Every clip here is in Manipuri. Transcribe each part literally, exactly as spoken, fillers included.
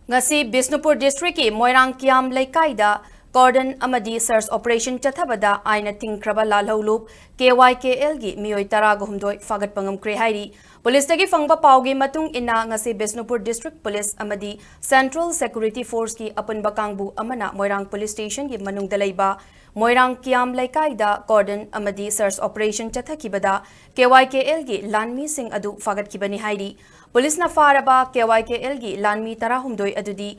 ꯉꯁꯤ ꯕꯤꯁꯅꯨꯄꯨꯔ ꯗꯤꯁꯇ꯭ꯔꯤꯛꯀꯤ ꯃꯣꯏꯔꯥꯡ ꯀꯤꯌꯥꯝ ꯂꯩꯀꯥꯏꯗ ꯀꯣꯔꯗꯟ ꯑꯃꯗꯤ ꯁꯔꯆ ꯑꯣꯄꯔꯦꯁꯟ ꯆꯠꯊꯕꯗ ꯑꯥꯏꯟꯅ ꯊꯤꯡꯈ꯭ꯔꯕ ꯂꯥꯜꯍꯧꯂꯨꯞ ꯀꯦ ꯋꯥꯏ ꯀꯦ ꯑꯦꯜꯒꯤ ꯃꯤꯑꯣꯏ ꯇꯔꯥꯒ ꯍꯨꯝꯗꯣꯏ ꯐꯥꯒꯠꯄ ꯉꯝꯈ꯭ꯔꯦ ꯍꯥꯏꯔꯤ꯫ ꯄꯨꯂꯤꯁꯇꯒꯤ ꯐꯪꯕ ꯄꯥꯎꯒꯤ ꯃꯇꯨꯡ ꯏꯟꯅ, ꯉꯁꯤ ꯕꯤꯁꯅꯨꯄꯨꯔ ꯗꯤꯁꯇ꯭ꯔꯤꯛ ꯄꯨꯂꯤꯁ ꯑꯃꯗꯤ ꯁꯦꯟꯇ꯭ꯔꯦꯜ ꯁꯦꯀ꯭ꯌꯨꯔꯤꯇꯤ ꯐꯣꯔꯁꯀꯤ ꯑꯄꯨꯟꯕ ꯀꯥꯡꯕꯨ ꯑꯃꯅ ꯃꯣꯏꯔꯥꯡ ꯄꯨꯂꯤꯁ ꯁ꯭ꯇꯦꯁꯟꯒꯤ ꯃꯅꯨꯡꯗ ꯂꯩꯕ ꯃꯣꯏꯔꯥꯡ ꯀꯤꯌꯥꯝ ꯂꯩꯀꯥꯏꯗ ꯀꯣꯔꯗꯟ ꯑꯃꯗꯤ ꯁꯔꯆ ꯑꯣꯄꯔꯦꯁꯟ ꯆꯠꯊꯈꯤꯕꯗ ꯀꯦ ꯋꯥꯏ ꯀꯦ ꯑꯦꯜꯒꯤ ꯂꯥꯟꯃꯤꯁꯤꯡ ꯑꯗꯨ ꯐꯥꯒꯠꯈꯤꯕꯅꯤ ꯍꯥꯏꯔꯤ꯫ ꯄꯨꯂꯤꯁꯅ ꯐꯥꯔꯕ ꯀꯦ ꯋꯥꯏ ꯀꯦ ꯑꯦꯜꯒꯤ ꯂꯥꯟꯃꯤ ꯇꯔꯥꯍꯨꯝꯗꯣꯏ ꯑꯗꯨꯗꯤ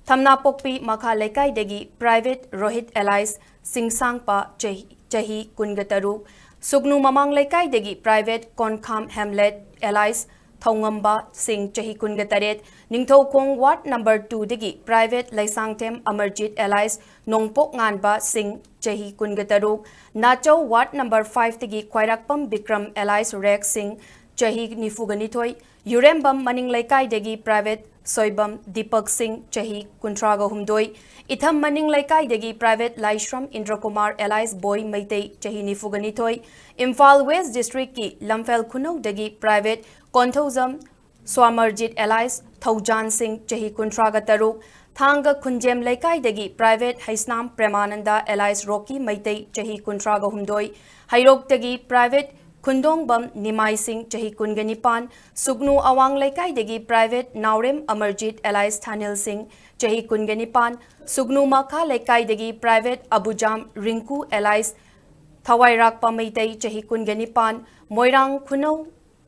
ꯊꯝꯅꯥꯄꯣꯛꯄꯤ ꯃꯈꯥ ꯂꯩꯀꯥꯏꯗꯒꯤ ꯄ꯭ꯔꯥꯏꯚꯦꯠ ꯔꯣꯍꯤꯠ ꯑꯦꯂꯥꯏꯁ ꯁꯤꯡꯁꯥꯡꯄ ꯆꯍꯤ, ꯆꯍꯤ ꯀꯨꯟꯒ ꯇꯔꯨꯛ, ꯁꯨꯒꯅꯨ ꯃꯃꯥꯡ ꯂꯩꯀꯥꯏꯗꯒꯤ ꯄ꯭ꯔꯥꯏꯚꯦꯠ ꯀꯣꯟꯈꯥꯝ ꯍꯦꯝꯂꯦꯠ ꯑꯦꯂꯥꯏꯁ ꯊꯧꯉꯝꯕ ꯁꯤꯡ ꯆꯍꯤ ꯀꯨꯟꯒ ꯇꯔꯦꯠ, ꯅꯤꯡꯊꯧꯈꯣꯡ ꯋꯥꯔꯗ ꯅꯝꯕꯔ ꯇꯨꯗꯒꯤ ꯄ꯭ꯔꯥꯏꯚꯦꯠ ꯂꯩꯁꯥꯡꯊꯦꯝ ꯑꯃꯔꯖꯤꯠ ꯑꯦꯂꯥꯏꯁ ꯅꯣꯡꯄꯣꯛ ꯉꯥꯟꯕ ꯁꯤꯡ ꯆꯍꯤ ꯀꯨꯟꯒ ꯇꯔꯨꯛ, ꯅꯥꯆꯧ ꯋꯥꯔꯗ ꯅꯝꯕꯔ ꯐꯥꯏꯚꯇꯒꯤ ꯈ꯭ꯋꯥꯏꯔꯥꯛꯄꯝ ꯕꯤꯀ꯭ꯔꯝ ꯑꯦꯂꯥꯏꯁ ꯔꯦꯛ ꯁꯤꯡ ꯆꯍꯤ ꯅꯤꯐꯨꯒ ꯅꯤꯊꯣꯏ, ꯌꯨꯔꯦꯝꯕꯝ ꯃꯅꯤꯡ ꯂꯩꯀꯥꯏꯗꯒꯤ ꯄ꯭ꯔꯥꯏꯚꯦꯠ ꯁꯣꯏꯕꯝ ꯗꯤꯄꯛ ꯁꯤꯡ ꯆꯍꯤ ꯀꯨꯟꯊ꯭ꯔꯥꯒ ꯍꯨꯝꯗꯣꯏ, ꯏꯊꯝ ꯃꯅꯤꯡ ꯂꯩꯀꯥꯏꯗꯒꯤ ꯄ꯭ꯔꯥꯏꯚꯦꯠ ꯂꯥꯏꯁ꯭ꯔꯝ ꯏꯟꯗ꯭ꯔꯀꯨꯃꯥꯔ ꯑꯦꯂꯥꯏꯁ ꯕꯣꯏ ꯃꯩꯇꯩ ꯆꯍꯤ ꯅꯤꯐꯨꯒ ꯅꯤꯊꯣꯏ, ꯏꯝꯐꯥꯜ ꯋꯦꯁ ꯗꯤꯁꯇ꯭ꯔꯤꯛꯀꯤ ꯂꯝꯐꯦꯜ ꯈꯨꯅꯧꯗꯒꯤ ꯄ꯭ꯔꯥꯏꯚꯦꯠ ꯀꯣꯟꯊꯧꯖꯝ ꯁ꯭ꯋꯥꯃꯔꯖꯤꯠ ꯑꯦꯂꯥꯏꯁ ꯊꯧꯖꯥꯟ ꯁꯤꯡ ꯆꯍꯤ ꯀꯨꯟꯊ꯭ꯔꯥꯒ ꯇꯔꯨꯛ, ꯊꯥꯡꯒ ꯈꯨꯟꯖꯦꯝ ꯂꯩꯀꯥꯏꯗꯒꯤ ꯄ꯭ꯔꯥꯏꯚꯦꯠ ꯍꯩꯁꯅꯥꯝ ꯄ꯭ꯔꯦꯃꯥꯅꯟꯗ ꯑꯦꯂꯥꯏꯁ ꯔꯣꯀꯤ ꯃꯩꯇꯩ ꯆꯍꯤ ꯀꯨꯟꯊ꯭ꯔꯥꯒ ꯍꯨꯝꯗꯣꯏ, ꯍꯩꯔꯣꯛꯇꯒꯤ ꯄ꯭ꯔꯥꯏꯚꯦꯠ ꯈꯨꯟꯗꯣꯡꯕꯝ ꯅꯤꯃꯥꯏ ꯁꯤꯡ ꯆꯍꯤ ꯀꯨꯟꯒ ꯅꯤꯄꯥꯟ, ꯁꯨꯒꯅꯨ ꯑꯋꯥꯡ ꯂꯩꯀꯥꯏꯗꯒꯤ ꯄ꯭ꯔꯥꯏꯚꯦꯠ ꯅꯥꯎꯔꯦꯝ ꯑꯃꯔꯖꯤꯠ ꯑꯦꯂꯥꯏꯁ ꯊꯥꯅꯤꯜ ꯁꯤꯡ ꯆꯍꯤ ꯀꯨꯟꯒ ꯅꯤꯄꯥꯟ, ꯁꯨꯒꯅꯨ ꯃꯈꯥ ꯂꯩꯀꯥꯏꯗꯒꯤ ꯄ꯭ꯔꯥꯏꯚꯦꯠ ꯑꯕꯨꯖꯥꯝ ꯔꯤꯡꯀꯨ ꯑꯦꯂꯥꯏꯁ ꯊꯋꯥꯏꯔꯥꯛꯄ ꯃꯩꯇꯩ ꯆꯍꯤ ꯀꯨꯟꯒ ꯅꯤꯄꯥꯟ, ꯃꯣꯏꯔꯥꯡ ꯈꯨꯅꯧ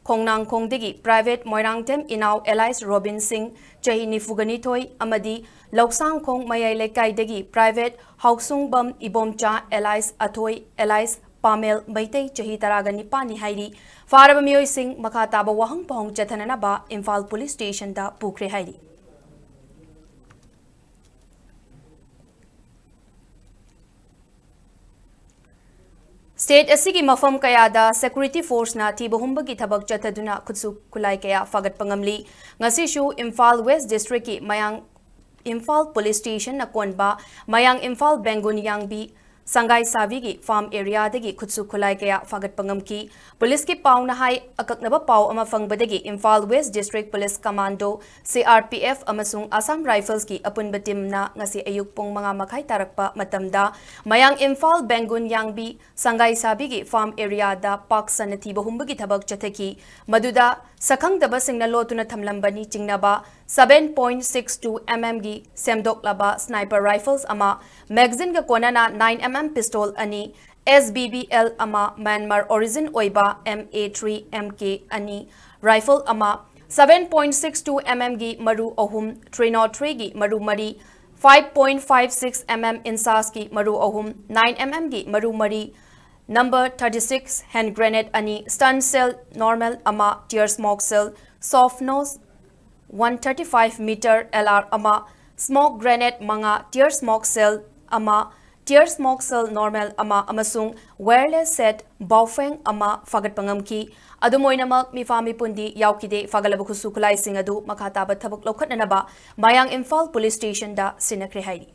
ꯈꯣꯡꯅꯥꯡꯈꯣꯡꯗꯒꯤ ꯄ꯭ꯔꯥꯏꯚꯦꯠ ꯃꯣꯏꯔꯥꯡꯊꯦꯝ ꯏꯅꯥꯎ ꯑꯦꯂꯥꯏꯁ ꯔꯣꯕꯤꯟ ꯁꯤꯡ ꯆꯍꯤ ꯅꯤꯐꯨꯒ ꯅꯤꯊꯣꯏ ꯑꯃꯗꯤ ꯂꯧꯁꯥꯡꯈꯣꯡ ꯃꯌꯥꯏ ꯂꯩꯀꯥꯏꯗꯒꯤ private ꯍꯥꯎꯁꯨꯡꯕꯝ Ibomcha alias ꯑꯊꯣꯏ alias ꯄꯥꯃꯦꯜ Meitei ꯆꯍꯤ ꯇꯔꯥꯒ ꯅꯤꯄꯥꯟꯅꯤ ꯍꯥꯏꯔꯤ꯫ ꯐꯥꯔꯕ ꯃꯤꯑꯣꯏꯁꯤꯡ ꯃꯈꯥ ꯇꯥꯕ ꯋꯥꯍꯪ ꯄꯥꯎꯍꯪ ꯆꯠꯊꯅꯅꯕ ꯏꯝꯐꯥꯜ ꯄꯨꯂꯤꯁ ꯁ꯭ꯇꯦꯁꯟꯗ ꯄꯨꯈ꯭ꯔꯦ ꯍꯥꯏꯔꯤ꯫ ꯁ꯭ꯇꯦꯠ ꯑꯁꯤꯒꯤ ꯃꯐꯝ ꯀꯌꯥꯗ ꯁꯦꯀ꯭ꯌꯨꯔꯤꯇꯤ ꯐꯣꯔꯁꯅ ꯊꯤꯕ ꯍꯨꯝꯕꯒꯤ ꯊꯕꯛ ꯆꯠꯊꯗꯨꯅ ꯈꯨꯠꯁꯨ ꯈꯨꯠꯂꯥꯏ ꯀꯌꯥ ꯐꯥꯒꯠꯄ ꯉꯝꯂꯤ꯫ ꯉꯁꯤꯁꯨ ꯏꯝꯐꯥꯜ ꯋꯦꯁ ꯗꯤꯁꯇ꯭ꯔꯤꯛꯀꯤ ꯃꯌꯥꯡ ꯏꯝꯐꯥꯜ ꯄꯨꯂꯤꯁ ꯁ꯭ꯇꯦꯁꯟꯅ ꯀꯣꯟꯕ ꯃꯌꯥꯡ ꯏꯝꯐꯥꯜ ꯕꯦꯡꯒꯨꯟ ꯌꯥꯡꯕꯤ ꯁꯪꯒꯥꯏ ꯁꯥꯕꯤꯒꯤ farm area ꯗꯒꯤ ꯈꯨꯠꯁꯨ ꯈꯨꯠꯂꯥꯏ ꯀꯌꯥ ꯐꯥꯒꯠꯄ ꯉꯝꯈꯤ꯫ Police ꯀꯤ ꯄꯥꯎꯅ ꯍꯥꯏ, ꯑꯀꯛꯅꯕ ꯄꯥꯎ ꯑꯃ ꯐꯪꯕꯗꯒꯤ Imphal West District Police Commando, C R P F ꯑꯃꯁꯨꯡ Assam Rifles ꯀꯤ ꯑꯄꯨꯟꯕ team ꯅ ꯉꯁꯤ ꯑꯌꯨꯛ ꯄꯨꯡ ꯃꯉꯥ ꯃꯈꯥꯏ ꯇꯥꯔꯛꯄ ꯃꯇꯝꯗ ꯃꯌꯥꯡ ꯏꯝꯐꯥꯜ ꯕꯦꯡꯒꯨꯟ ꯌꯥꯡꯕꯤ ꯁꯪꯒꯥꯏ ꯁꯥꯕꯤꯒꯤ farm area ꯗ ꯄꯥꯛ ꯁꯟꯅ ꯊꯤꯕ ꯍꯨꯝꯕꯒꯤ ꯊꯕꯛ ꯆꯠꯊꯈꯤ꯫ ꯃꯗꯨꯗ ꯁꯛꯈꯪꯗꯕꯁꯤꯡꯅ ꯂꯣꯠꯇꯨꯅ ꯊꯝꯂꯝꯕꯅꯤ ꯆꯤꯡꯅꯕ seven point six two M M ꯒꯤ ꯁꯦꯝꯗꯣꯛꯂꯕ sniper rifles ꯑꯃ, magazine ꯒ ꯀꯣꯟꯅꯅ nine M M pistol ꯑꯅꯤ, S B B L ꯑꯃ, Myanmar origin ꯑꯣꯏꯕ M A three M K ꯑꯅꯤ, rifle ꯑꯃ, seven point six two M M ꯒꯤ ꯃꯔꯨ ꯑꯍꯨꯝ, three nought three ꯒꯤ ꯃꯔꯨ ꯃꯔꯤ, five point five six M M INSAS ꯀꯤ ꯃꯔꯨ ꯑꯍꯨꯝ, nine M M ꯒꯤ ꯃꯔꯨ ꯃꯔꯤ, number thirty six hand grenade ꯑꯅꯤ, stun shell normal ꯑꯃ, tear smoke shell, soft nose one thirty five meter L R ꯑꯃ, smoke grenade ꯃꯉꯥ, tear smoke shell ꯑꯃ, tear smoke shell normal ꯑꯃ ꯑꯃꯁꯨꯡ wireless set Baofeng ꯑꯃ ꯐꯥꯒꯠꯄ ꯉꯝꯈꯤ꯫ ꯑꯗꯨꯝ ꯑꯣꯏꯅꯃꯛ, ꯃꯤꯐꯥ ꯃꯤꯄꯨꯟꯗꯤ ꯌꯥꯎꯈꯤꯗꯦ꯫ ꯐꯥꯒꯠꯂꯕ ꯈꯨꯠꯁꯨ ꯈꯨꯠꯂꯥꯏꯁꯤꯡ ꯑꯗꯨ ꯃꯈꯥ ꯇꯥꯕ ꯊꯕꯛ ꯂꯧꯈꯠꯅꯅꯕ ꯃꯌꯥꯡ ꯏꯝꯐꯥꯜ Police Station ꯗ ꯁꯤꯟꯅꯈ꯭ꯔꯦ ꯍꯥꯏꯔꯤ꯫